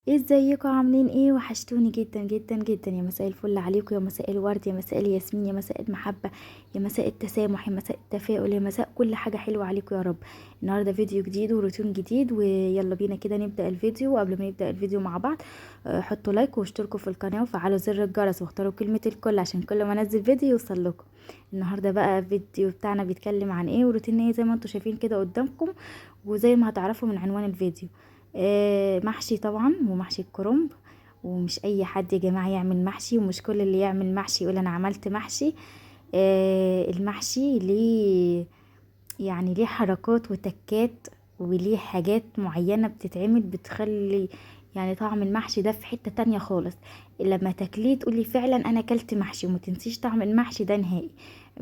ازيكم عاملين ايه؟ وحشتوني جدا جدا جدا. يا مساء الفل عليكم، يا مساء الورد، يا مساء الياسمين، يا مساء المحبة، يا مساء التسامح، يا مساء التفاؤل، يا مساء كل حاجة حلوة عليكم يا رب. النهاردة فيديو جديد وروتين جديد، ويلا بينا كده نبدأ الفيديو. وقبل ما نبدأ الفيديو مع بعض حطوا لايك واشتركوا في القناة وفعلوا زر الجرس واختاروا كلمة الكل عشان كل ما انزل فيديو يوصل لكم. النهاردة بقى الفيديو بتاعنا بيتكلم عن ايه وروتين ايه زي ما انتم شايفين كده قدامكم، وزي ما هتعرفوا من عنوان الفيديو. محشي طبعا، ومحشي الكرنب. ومش اي حد يا جماعة يعمل محشي، ومش كل اللي يعمل محشي يقول انا عملت محشي. المحشي ليه يعني ليه حركات وتكات، وليه حاجات معينة بتتعمل بتخلي يعني طعم المحشي ده في حتة تانية خالص. لما تاكليه تقولي فعلا انا اكلت محشي، وما تنسيش طعم المحشي ده نهائي.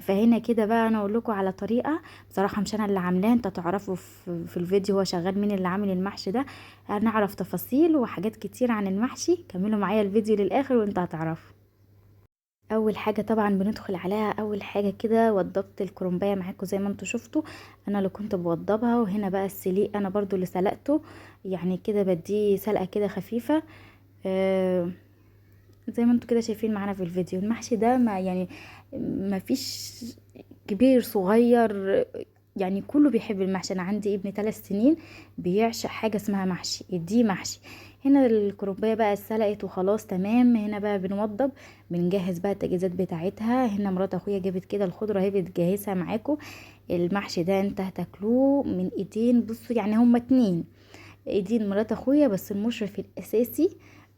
فهنا كده بقى انا اقول لكم على طريقه، بصراحة مش انا اللي عاملاه، انت تعرفوا في الفيديو هو شغال مين اللي عامل المحشي ده. هنعرف تفاصيل وحاجات كتير عن المحشي، كملوا معايا الفيديو للاخر وانت هتعرفوا. اول حاجة طبعا بندخل عليها، اول حاجة كده وضبت الكرنبايه معاكم زي ما انتم شفتوا، انا اللي كنت بوضبها. وهنا بقى السليق انا برضو اللي سلقته، يعني كده بديه سلقه كده خفيفة، زي ما انتم كده شايفين معانا في الفيديو. المحشي ده ما يعني ما فيش كبير صغير، يعني كله بيحب المحشي. انا عندي ابني 3 سنين بيعشق حاجة اسمها محشي، اديه محشي. هنا الكرنبايه بقى اتسلقت وخلاص تمام. هنا بقى بنوضب، بنجهز بقى التجهيزات بتاعتها. هنا مرات اخويا جابت كده الخضرة اهي بتجهزها معاكم. المحشي ده انت هتاكلوه من ايدين، بصوا يعني هما 2 ايدين مرات اخويا، بس المشرف الاساسي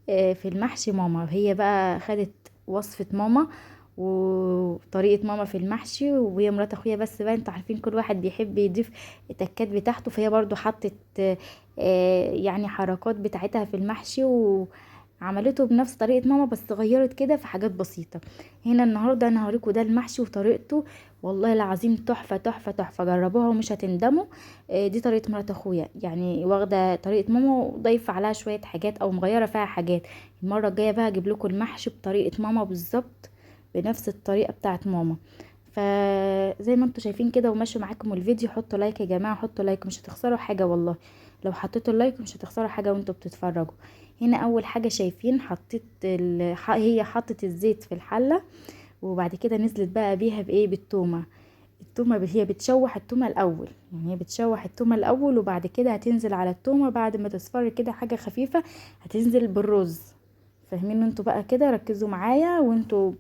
في المحشي ماما. هي بقى خدت وصفة ماما وطريقة ماما في المحشي، وهي مرات اخويا بس بقى انتوا عارفين كل واحد بيحب يضيف التكات بتاعته، فهي برضو حطت يعني حركات بتاعتها في المحشي وعملته بنفس طريقة ماما، بس غيرت كده في حاجات بسيطة. هنا النهاردة انا هوريكم ده المحشي وطريقته، والله العظيم تحفة تحفة تحفة، جربوها ومش هتندموا. دي طريقة مرات اخويا، يعني واخدة طريقة ماما وضايفة عليها شوية حاجات او مغيرة فيها حاجات. المرة الجاية بقى هجيب لكم المحشي بطريقة ماما بالظبط، بنفس الطريقة بتاعت ماما. فزي ما انتوا شايفين كده وماشي معاكم الفيديو، حطوا لايك يا جماعة، حطوا لايك مش هتخسروا حاجة والله، لو حطيتوا اللايك مش هتخسروا حاجة وانتوا بتتفرجوا. هنا اول حاجة شايفين حطيت هي حطت الزيت في الحلة، وبعد كده نزلت بقى بيها بايه؟ بالتومة. التومة هي بتشوح التومة الاول، يعني هي بتشوح التومة الاول، وبعد كده هتنزل على التومة بعد ما تصفر كده حاجة خفيفة، هتنزل بالرز. فاهمين انتوا بقى كده؟ ركزوا معايا وانتوا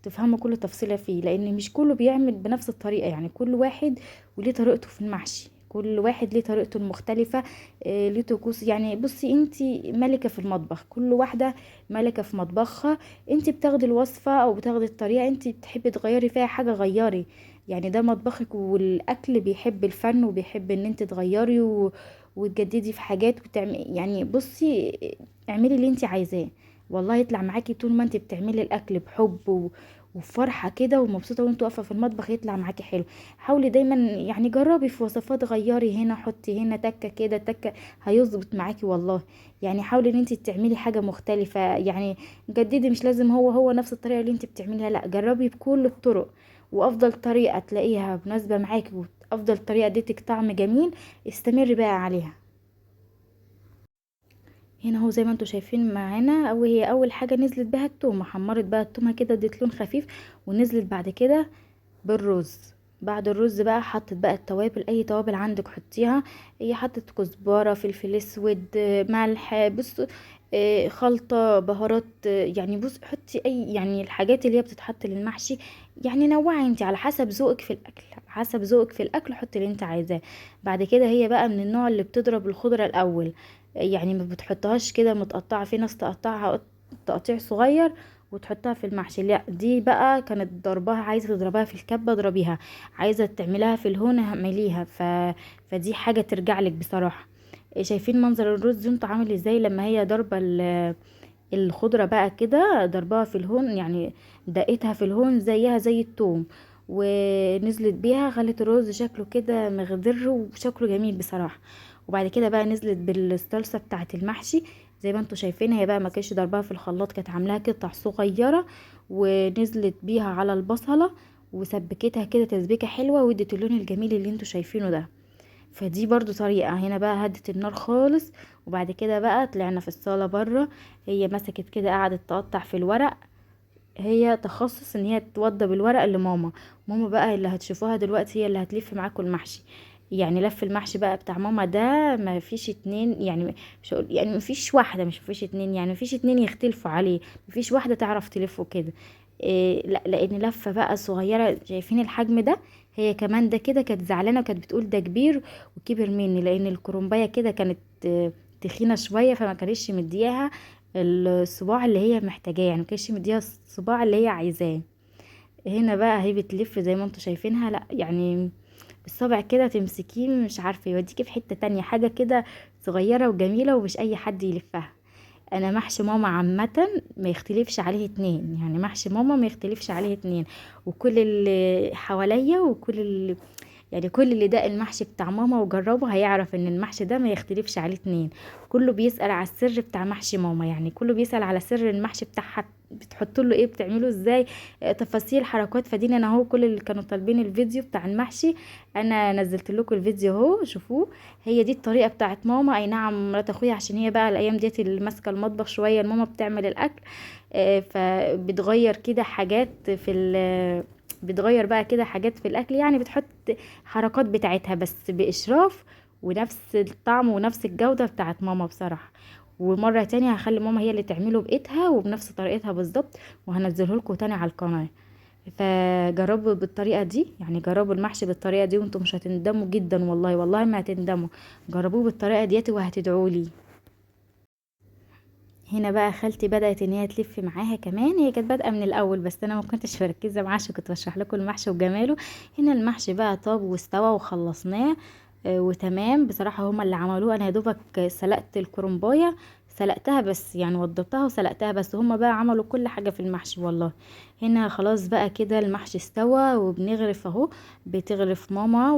تفهموا كل تفصيلة فيه، لان مش كله بيعمل بنفس الطريقة، يعني كل واحد وليه طريقته في المحشي، كل واحد ليه طريقته المختلفة، ليه طقوس. يعني بصي انتي ملكة في المطبخ، كل واحدة ملكة في مطبخها، انتي بتاخدي الوصفة او بتاخدي الطريقة، انتي بتحبي تغيري فيها حاجة غيري، يعني ده مطبخك، والاكل بيحب الفن وبيحب ان انتي تغيري وتجددي في حاجات وتعملي، يعني بصي اعملي اللي انتي عايزاه، والله يطلع معاكي طول ما انتي بتعملي الاكل بحب وفرحة كده ومبسوطة وانت واقفة في المطبخ يطلع معاكي حلو. حاولي دايما يعني جربي في وصفات، غيري هنا، حطي هنا تكة كده تكة، هيظبط معاكي والله. يعني حاولي ان انت تعملي حاجة مختلفة، يعني جددي، مش لازم هو هو نفس الطريقة اللي انت بتعمليها، لا جربي بكل الطرق، وافضل طريقة تلاقيها مناسبة معاكي وافضل طريقة اديتك طعم جميل استمري بقى عليها. هنا هو زي ما انتوا شايفين معانا، او هي اول حاجة نزلت بها التومه، حمرت بقى التومه كده اديت لون خفيف، ونزلت بعد كده بالرز. بعد الرز بقى حطت بقى التوابل، اي توابل عندك حطيها، هي حطت كزبره، فلفل اسود، ملح، بص، خلطه، بهارات، يعني بص حطي اي يعني الحاجات اللي هي بتتحط للمحشي، يعني نوعي انت على حسب ذوقك في الاكل، على حسب ذوقك في الاكل حطي اللي انت عايزاه. بعد كده هي بقى من النوع اللي بتضرب الخضرة الاول، يعني ما بتحطهاش كده متقطعه، في ناس تقطعها تقطيع صغير وتحطها في المحشي، لا دي بقى كانت ضربها، عايزه تضربها في الكبه اضربيها، عايزه تعمليها في الهون اعمليها، فدي حاجة ترجع لك بصراحة. شايفين منظر الرز انتوا عامل ازاي لما هي ضربه الخضرة بقى كده، ضربها في الهون، يعني دقتها في الهون زيها زي التوم، ونزلت بيها خلت الرز شكله كده مخضر وشكله جميل بصراحة. وبعد كده بقى نزلت بالصلصه بتاعه المحشي زي ما انتوا شايفين، هي بقى ما كانتش ضربها في الخلاط، كانت عاملاها قطع صغيرة ونزلت بيها على البصله وسبكتها كده تسبيكه حلوة، وادت اللون الجميل اللي انتوا شايفينه ده. فدي برضو طريقة. هنا بقى هدت النار خالص، وبعد كده بقى طلعنا في الصالة بره. هي مسكت كده قعدت تقطع في الورق، هي تخصص ان هي توضب الورق لماما. ماما بقى اللي هتشوفوها دلوقتي هي اللي هتلف معاكم المحشي. يعني لف المحشي بقى بتاع ماما ده ما فيش اتنين، يعني مش هقول، يعني ما فيش واحدة، مش فيش اتنين، يعني ما فيش اتنين يختلفوا عليه، ما فيش واحدة تعرف تلفه كده. إيه لا، لان لفة بقى صغيرة، شايفين الحجم ده؟ هي كمان ده كده كانت زعلانة وكانت بتقول ده كبير وكبر مني، لان الكرنباية كده كانت تخينة شوية، فما كانتش مدياها الصباع اللي هي محتاجاه، يعني ما كانتش مديها الصباع اللي هي عايزاه. هنا بقى هي بتلف زي ما انتوا شايفينها، لا يعني الصابع كده تمسكيه مش عارفه يوديكي في حتة تانية، حاجة كده صغيرة وجميلة ومش اي حد يلفها. انا محشي ماما عامة ما يختلفش عليه اتنين، يعني محشي ماما ما يختلفش عليه اتنين، وكل اللي حواليا وكل اللي يعني كل اللي داق المحشي بتاع ماما وجربه هيعرف ان المحشي ده ما يختلفش عليه اتنين. كله بيسأل على السر بتاع محشي ماما، يعني كله بيسأل على سر المحشي بتاعها، بتحط له ايه، بتعمله ازاي، تفاصيل حركات. فدينا انا اهو كل اللي كانوا طالبين الفيديو بتاع المحشي انا نزلت لكم الفيديو اهو، شوفوه. هي دي الطريقة بتاعت ماما. اي نعم مرات اخويا عشان هي بقى الايام ديت اللي ماسكه المطبخ شوية، الماما بتعمل الاكل، فبتغير كده حاجات في بتغير بقى كده حاجات في الاكل، يعني بتحط حركات بتاعتها بس باشراف ونفس الطعم ونفس الجودة بتاعت ماما بصراحة. ومرة تانية هخلي ماما هي اللي تعمله بايدها وبنفس طريقتها بالظبط، وهنزله لكم تاني على القناة. فجربوا بالطريقة دي، يعني جربوا المحشي بالطريقة دي وانتم مش هتندموا جدا، والله والله ما هتندموا. جربوه بالطريقة ديت وهتدعوا لي. هنا بقى خالتي بدأت ان هي تلف معاها كمان، هي كانت بادئه من الاول بس انا ما كنتش مركزه معاها عشان كنت بشرح لكم المحشي وجماله. هنا المحشي بقى طاب واستوى وخلصناه، وتمام. بصراحة هما اللي عملوه، انا يا دوبك سلقت الكرنبايه، سلقتها بس يعني وضبتها وسلقتها بس، هما بقى عملوا كل حاجة في المحشي والله. هنا خلاص بقى كده المحشي استوى وبنغرف اهو، بتغرف ماما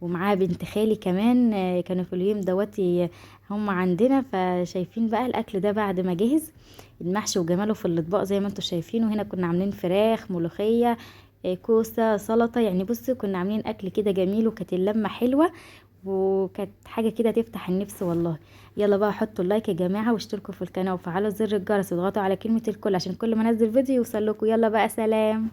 ومعاها بنت خالي كمان، كانوا في اليوم دوتي هم عندنا. فشايفين بقى الاكل ده بعد ما جهز المحشي وجماله في الاطباق زي ما انتم شايفين. وهنا كنا عاملين فراخ، ملوخية، كوسة، سلطة، يعني بصوا كنا عاملين اكل كده جميل، وكانت اللمة حلوة وكانت حاجة كده تفتح النفس والله. يلا بقى حطوا اللايك يا جماعة، واشتركوا في القناة وفعلوا زر الجرس واضغطوا على كلمة الكل عشان كل ما انزل فيديو يوصل لكم. يلا بقى سلام.